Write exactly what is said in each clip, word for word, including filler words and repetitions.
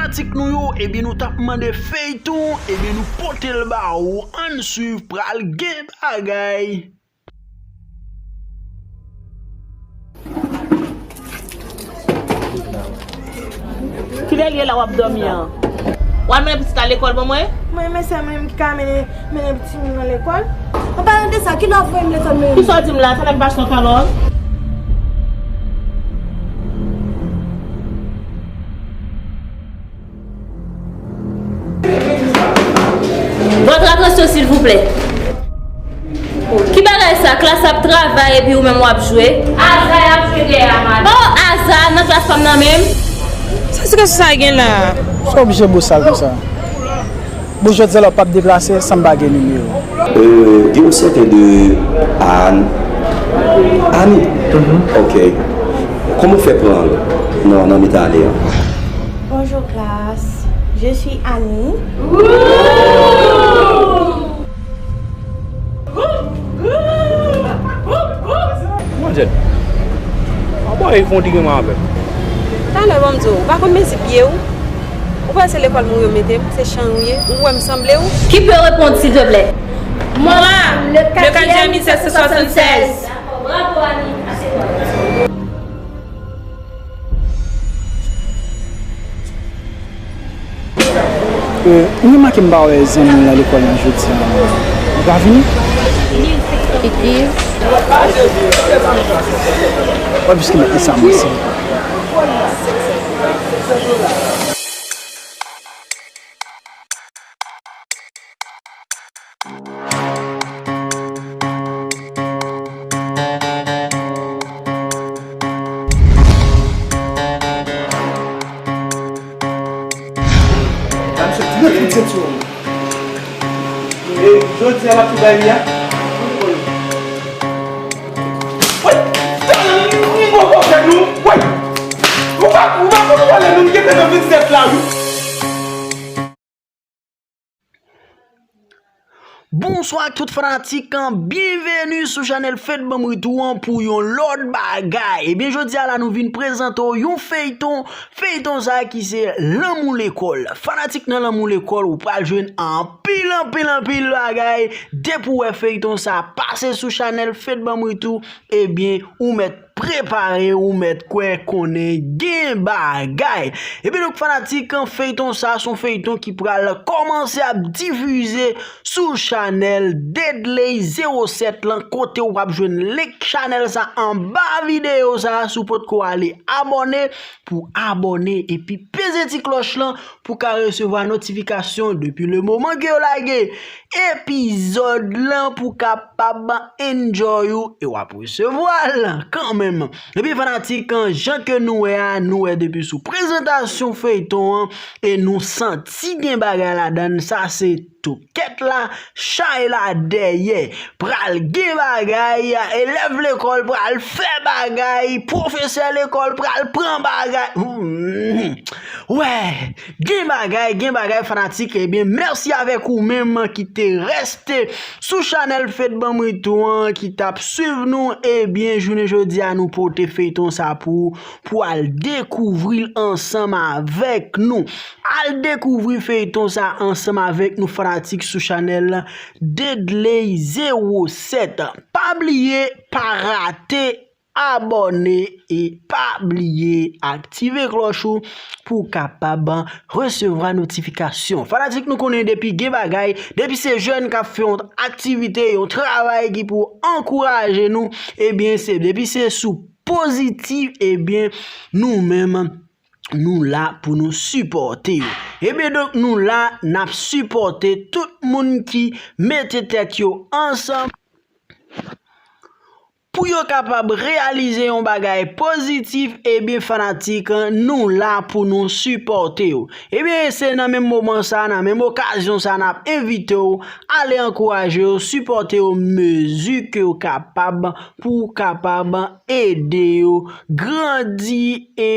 Fanatik nou yo, ebyen nou t ap mande feyton, ebyen nou pote l ba ou. Ann swiv, pral gen bagay. Kilè l ye la w ap dòmi an? W al mennen pitit la lekòl ban mwen? Mwen renmen sè mwen menm ki ka mennen, mennen timoun nan lekòl. An palan de sa, kilè w ap voye m lekòl mwen menm? Kisa w di m la? Sa lè m pa chante alò? Votre attention, s'il vous plaît. Ki bagay sa? Klas ap travay epi ou menm w ap jwe? Aza ap jwe dèyè a, madanm. Oh, Aza nan klas pa m nan menm? Sa ti gason sa gen la? Sa oblije bosal konsa? Bon, jodi a la w p ap deplase san m pa gen nimewo. Euh, gen yon sèten de An-, Ani. Ok. Kòman w fè pran non, nan mitan ane an? Bonjour classe, je suis Annie. Mon Dieu. An bò e fon ti genman avè. Talè ban m di w, ou pa konn mezi pye w? Ou panse lekòl mwen yo mete m, se chan ou ye? Ou wè m sanble w? Qui peut répondre, s'il te plaît? Moi, le quatrième mille sept cent soixante-seize. Bravo, Annie. Euh, m remake m pa wè zanmi w nan lekòl la jodi a. Li pa vini? Kiki. Wè, piske mèt li sa mwen se. Dam soti nan tout senti w. E jodi a l ap tou bay li a. Woy! Talè m poko fè nou. Woy! Ou pa, ou pa konn ou pale nou, m gentan nan vennsèt la wi. Bonswa ak tout fanatik an, byenveni sou chanèl Fed Banm Retou an pou yon lòt bagay. Ebyen, jodi a la nou vin prezante w yon feyton, feyton sa ki se Lanmou Lekòl. Fanatik nan Lanmou Lekòl, ou pral jwenn anpil, anpil, anpil bagay. Depi w wè feyton sa pase sou chanèl Fed Banm Retou, ebyen, ou mèt prepare, ou mèt kwè konnen gen bagay. Ebyen donk fanatik an, feyton sa se yon feyton ki pral kòmanse ap difize sou chanèl Deadley zewo sèt lan, kote w ap jwenn link chanèl sa anba videyo sa. Si w potko ale abòne, pou abòne epi peze ti klòch lan pou ka resevwa notifikasyon depi le moman ke yo lage epizòd lan, pou kapab enjoy ou e w ap resevwa l kanmenm. Epi fanatik an, jan ke nou wè a, nou wè depi sou prezantasyon feyton an e nou santi gen bagay ladann, sa se toukèt la, chay la dèyè. Pral gen bagay, elèv lekòl pral fè bagay, pwofesè lekòl pral pran bagay. Hmm. Wè, gen bagay, gen bagay fanatik. Ebyen, mèsi avèk ou menm ki te rèste sou chanèl Fed Banm Retou an, ki t ap swiv nou. Ebyen, jounen jodi a, nou pote feyton sa pou, pou al dekouvri l ansanm avèk nou. Al dekouvri feyton sa ansanm avèk nou fanatik sou chanèl Deadley zewo sèt. Pa bliye, pa rate abòne e pa bliye aktive klòch ou pou w kapab resevwa notifikasyon. Fanatik, nou konnen depi gen bagay, depi se jèn k ap fè yon aktivite, yon travay ki pou ankouraje nou, ebyen se depi se sou pozitif, ebyen nou menm nou la pou nou sipòte yo. Ebyen donk nou la, n ap sipòte tout moun ki mete tèt yo ansanm pou yo kapab reyalize yon bagay pozitif. Ebyen fanatik, nou la pou nou sipòte yo. Ebyen se nan menm moman sa, nan menm okazyon sa, n ap envite w ale ankouraje yo, sipòte yo mezi ke w kapab, pou w kapab ede yo grandi e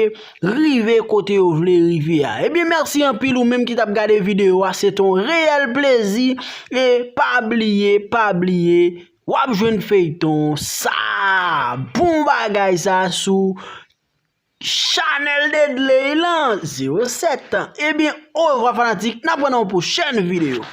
rive kote yo vle rive a. Ebyen mèsi anpil ou menm ki t ap gade videyo a, se t on reyèl plezi. E pa bliye, pa bliye, w ap jwenn feyton sa, bon bagay sa sou Chanèl Dedley lan, zewo sèt. Ebyen, orevwa fanatik, n ap wè nan yon pwochèn videyo.